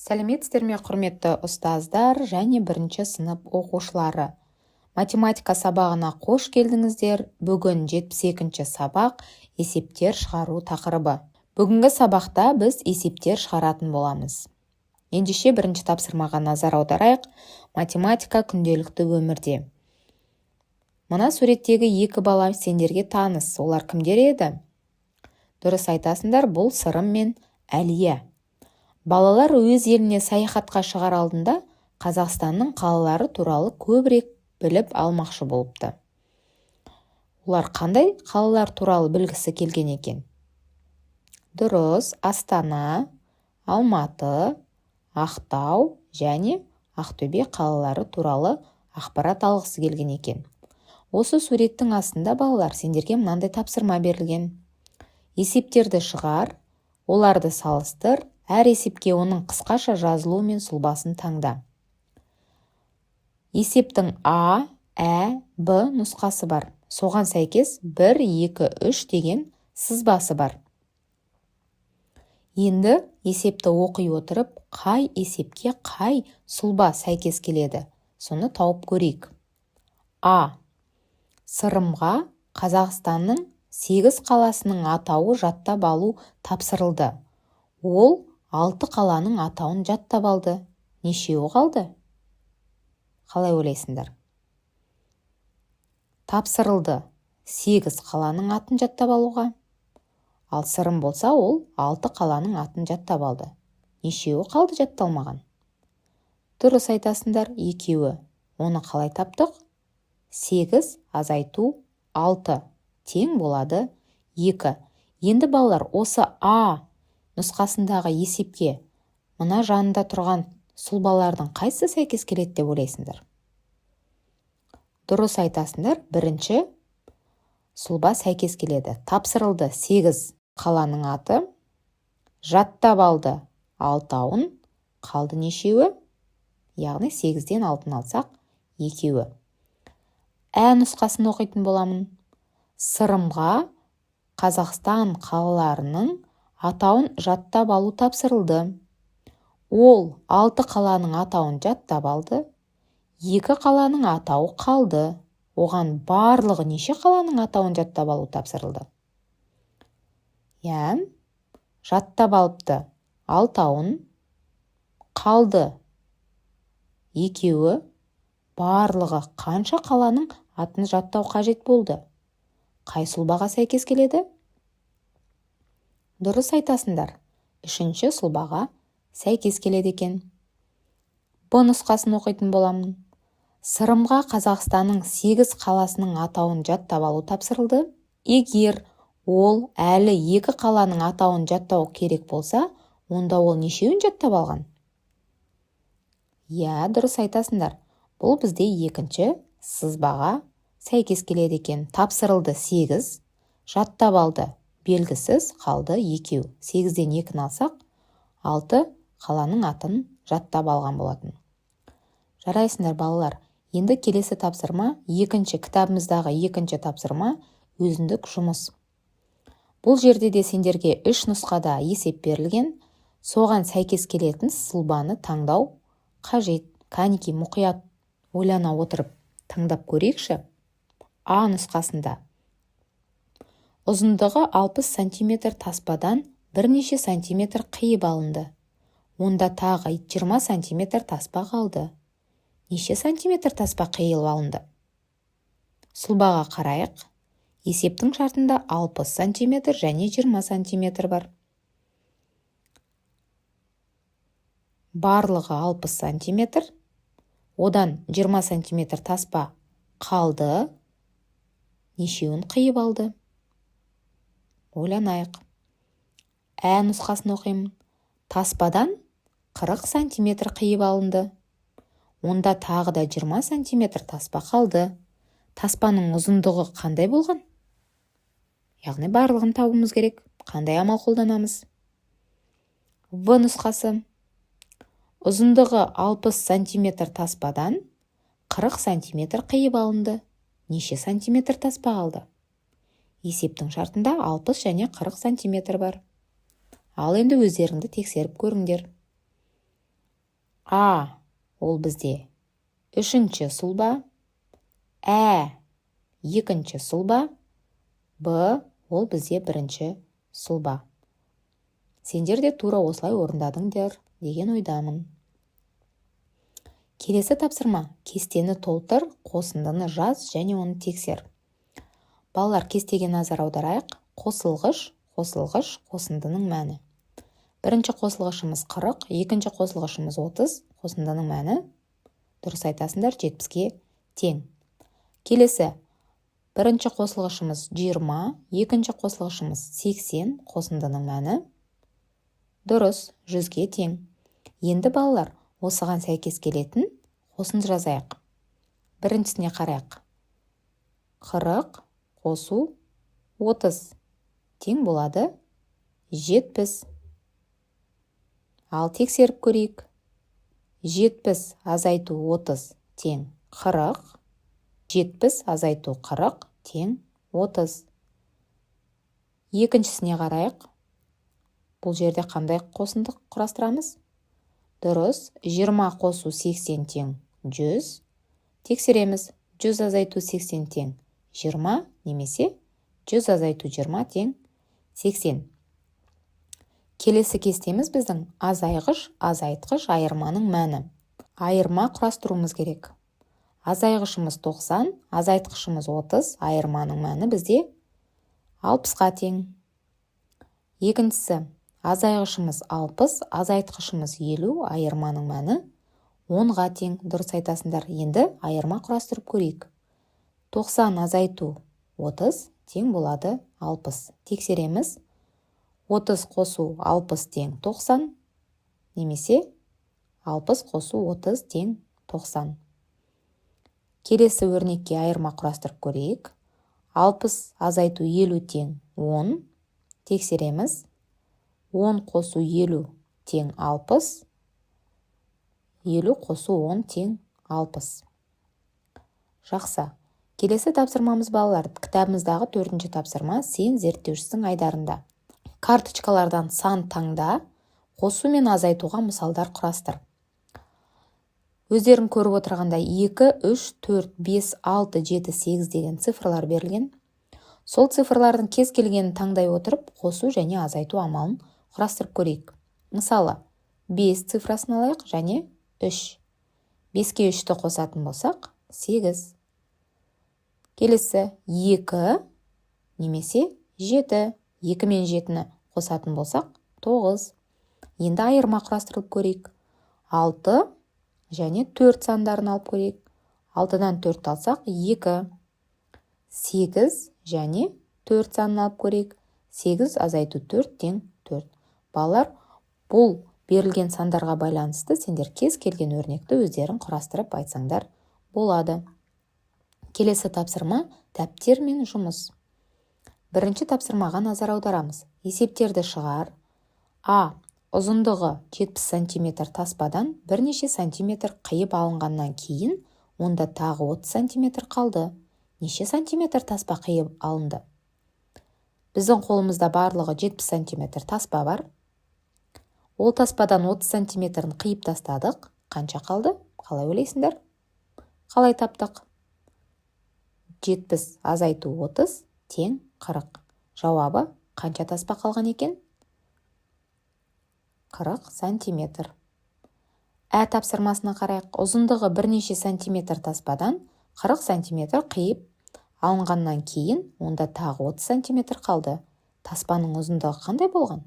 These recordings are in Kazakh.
Сәлеметсіздер ме, құрметті ұстаздар және бірінші сынып оқушылары! Математика сабағына қош келдіңіздер. Бүгін 72-ші сабақ, есептер шығару тақырыбы. Бүгінгі сабақта біз есептер шығаратын боламыз. Ендеше, бірінші тапсырмаға назар аударайық. Математика күнделікті өмірде. Мына суреттегі екі бала сендерге таныс. Олар кімдер еді? Дұрыс айтасыңдар, бұл Сырым мен Әлия. Балалар өз еліне саяхатқа шығар алдында Қазақстанның қалалары туралы көбірек біліп алмақшы болыпты. Олар қандай қалалар туралы білгісі келген екен? Дұрыс, Астана, Алматы, Ақтау және Ақтөбе қалалары туралы ақпарат алғысы келген екен. Осы суреттің астында, балалар, сендерге мынандай тапсырма берілген: есептерді шығар, оларды салыстыр, әр есепке оның қысқаша жазылуы мен сұлбасын таңда. Есептің а, ә, б нұсқасы бар. Соған сәйкес 1, 2, 3 деген сызбасы бар. Енді есепті оқи отырып, қай есепке қай сұлба сәйкес келеді, соны тауып көрейік. А: Сырымға Қазақстанның сегіз қаласының атауы жаттап алу тапсырылды. Ол алты қаланың атауын жаттап алды. Нешеуі қалды? Қалай ойлайсыңдар? Тапсырылды сегіз қаланың атын жаттап алуға, ал Сырым болса, ол алты қаланың атын жаттап алды. Нешеуі қалды жатталмаған? Дұрыс айтасыңдар, екеуі. Оны қалай таптық? Сегіз азайту алты тең болады екі. Енді, балалар, осы а нұсқасындағы есепке мына жанында тұрған сұлбалардың қайсысы сәйкес келеді деп ойлайсыңдар? Дұрыс айтасыңдар, бірінші сұлба сәйкес келеді. Тапсырылды сегіз қаланың аты, жаттап алды алтауын, қалды нешеуі? Яғни сегізден алтыны алсақ, екеуі. Ә нұсқасын оқитын боламын. Сырымға Қазақстан қалаларының атауын жаттап алу тапсырылды. Ол алты қаланың атауын жаттап алды, екі қаланың атауы қалды. Оған барлығы неше қаланың атауын жаттап алу тапсырылды? Иә, жаттап алыпты алтауын, қалды екеуі. Барлығы қанша қаланың атын жаттау қажет болды? Қай сұлбаға сәйкес келеді? Дұрыс айтасыңдар, үшінші сұлбаға сәйкес келеді екен. Б нұсқасын оқитын боламын. Сырымға Қазақстанның сегіз қаласының атауын жаттап алу тапсырылды. Егер ол әлі екі қаланың атауын жаттау керек болса, онда ол нешеуін жаттап алған? Иә, дұрыс айтасыңдар, бұл бізде екінші сызбаға сәйкес келеді екен. Тапсырылды сегіз, жаттап алды белгісіз, қалды екеу. Сегізден екіні алсақ, алты қаланың атын жаттап алған болатын. Жарайсыңдар, балалар! Енді келесі тапсырма, екінші кітабымыздағы екінші тапсырма, өзіндік жұмыс. Бұл жерде де сендерге үш нұсқада есеп берілген. Соған сәйкес келетін сұлбаны таңдау қажет. Кәнекей, мұқият ойлана отырып таңдап көрейікші. А нұсқасында ұзындығы 60 сантиметр таспадан бірнеше сантиметр қиып алынды. Онда тағы 20 сантиметр таспа қалды. Неше сантиметр таспа қиылып алынды? Сұлбаға қарайық. Есептің шартында 60 сантиметр және 20 сантиметр бар. Барлығы 60 сантиметр, одан 20 сантиметр таспа қалды. Нешеуін қиып алды? Ойланайық. Ә нұсқасын оқимын. Таспадан 40 сантиметр қиып алынды. Онда тағы да 20 сантиметр таспа қалды. Таспаның ұзындығы қандай болған? Яғни барлығын табуымыз керек. Қандай амал қолданамыз? В нұсқасы: ұзындығы 60 сантиметр таспадан 40 сантиметр қиып алынды. Неше сантиметр таспа қалды? Есептің шартында 60 және 40 сантиметр бар. Ал енді өздеріңді тексеріп көріңдер. А ол бізде үшінші сұлба, Ә екінші сұлба, Б ол бізде бірінші сұлба. Сендер де тура осылай орындадыңдар деген ойдамын. Келесі тапсырма. Кестені толтыр, қосындыны жаз және оны тексер. Балалар, кестеге назар аударайық. Қосылғыш, қосылғыш, қосындының мәні. Бірінші қосылғышымыз 40, екінші қосылғышымыз 30, қосындының мәні, дұрыс айтасыңдар, 70-ке тең. Келесі, бірінші қосылғышымыз 20, екінші қосылғышымыз 80, қосындының мәні, дұрыс, 100-ге тең. Енді балалар, осыған сәйкес келетін қосынды жазайық. Біріншісіне қарайық. 40 қосу 30 тең болады 70. Ал тексеріп көрейік. 70 азайту 30 тең 40. 70 азайту 40 тең 30. Екіншісіне қарайық. Бұл жерде қандай қосынды құрастырамыз? Дұрыс, 20 қосу 80 тең 100. Тексереміз. 100 азайту 80 тең 20 немесе 100 азайту 20 тең 80. Келесі кестеміз біздің азайғыш, азайтқыш, айырманың мәні. Айырма құрастыруымыз керек. Азайғышымыз 90, азайтқышымыз 30, айырманың мәні бізде 60-қа тең. Екіншісі, азайғышымыз 60, азайтқышымыз 50, айырманың мәні 10-ға тең. Дұрыс айтасыңдар. Енді айырма құрастырып көрейік. 90 азайту 30 тең болады 60. Тексереміз. 30 қосу 60 тең 90 немесе 60 қосу 30 тең 90. Келесі өрнекке айырма құрастырып көрейік. 60 азайту 50 тең 10. Тексереміз. 10 қосу 50 тең 60. 50 қосу 10 тең 60. Жақсы. Келесі тапсырмамыз, балалар, кітабымыздағы төртінші тапсырма «Сен зерттеушісің» айдарында. Карточкалардан сан таңда, қосу мен азайтуға мысалдар құрастыр. Өздерің көріп отырғандай 2, 3, 4, 5, 6, 7, 8 деген цифрлар берілген. Сол цифрлардың кез келгенін таңдай отырып, қосу және азайту амалын құрастырып көрейік. Мысалы, 5 цифрасын алайық және 3. 5-ке 3-ті қосатын болсақ, 8. Келесі 2 немесе 7. 2 мен 7-ні қосатын болсақ, 9. Енді айырма құрастырып көрейік. 6 және 4 сандарын алып көрейік. 6-дан 4 алсақ, 2. 8 және 4 санын алып көрейік. 8 азайту 4 тең 4. Балалар, бұл берілген сандарға байланысты сендер кез келген өрнекті өздерің құрастырып айтсаңдар болады. Келесі тапсырма дәптер мен жұмыс. Бірінші тапсырмаға назар аударамыз. Есептерді шығар. А. Ұзындығы 70 см таспадан бірнеше сантиметр қиып алынғаннан кейін онда тағы 30 см қалды. Неше сантиметр таспа қиып алынды? Біздің қолымызда барлығы 70 см таспа бар. Ол таспадан 30 сантиметрін қиып тастадық. Қанша қалды? Қалай ойлайсыңдар? Қалай таптық? 70 азайту 30 тең 40. Жауабы қанша таспа қалған екен? 40 сантиметр. Ә тапсырмасына қарайық. Ұзындығы бірнеше сантиметр таспадан 40 сантиметр қиып алынғаннан кейін онда тағы 30 сантиметр қалды. Таспаның ұзындығы қандай болған?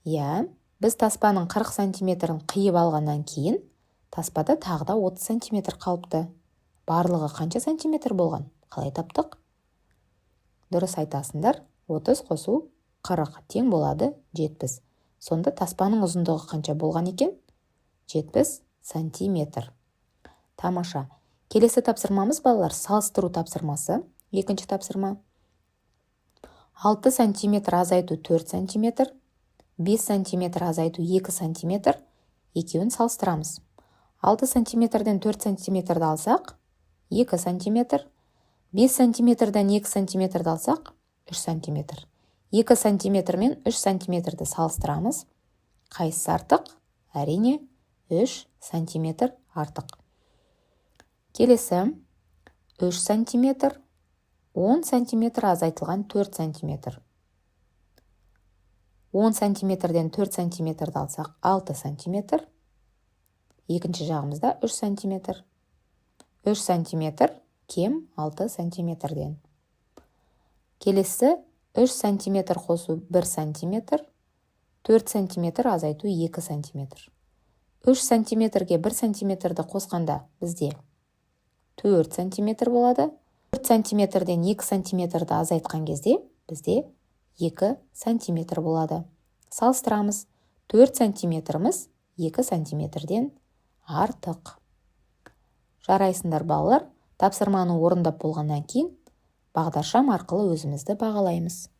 Иә, біз таспаның 40 сантиметрін қиып алғаннан кейін таспада тағы да 30 сантиметр қалыпты. Барлығы қанша сантиметр болған? Қалай таптық? Дұрыс айтасыңдар, 30 қосу 40 тең болады 70. Сонда таспаның ұзындығы қанша болған екен? 70 сантиметр. Тамаша. Келесі тапсырмамыз, балалар, салыстыру тапсырмасы. Екінші тапсырма. 6 сантиметр азайту 4 сантиметр, 5 сантиметр азайту 2 сантиметр, екеуін салыстырамыз. 6 сантиметрден 4 сантиметрді алсақ, 2 сантиметр, 5 сантиметрден 2 сантиметрді алсақ, 3 сантиметр. 2 сантиметр мен 3 сантиметрді салыстырамыз. Қайсысы артық? Әрине, 3 сантиметр артық. Келесі: 3 сантиметр, 10 сантиметр азайтылған 4 сантиметр. 10 сантиметрден 4 сантиметрді алсақ, 6 сантиметр. Екінші жағымызда 3 сантиметр. 3 сантиметр кем 6 сантиметрден. Келесі: 3 сантиметр қосу 1 сантиметр, 4 сантиметр азайту 2 сантиметр. 3 сантиметрге 1 сантиметрді қосқанда, бізде 4 сантиметр болады. 4 сантиметрден 2 сантиметрді азайтқан кезде, бізде 2 сантиметр болады. Салыстырамыз: 4 сантиметріміз 2 сантиметрден артық. Жарайсыңдар, балалар! Тапсырманы орындап болғаннан кейін, бағдаршам арқылы өзімізді бағалаймыз.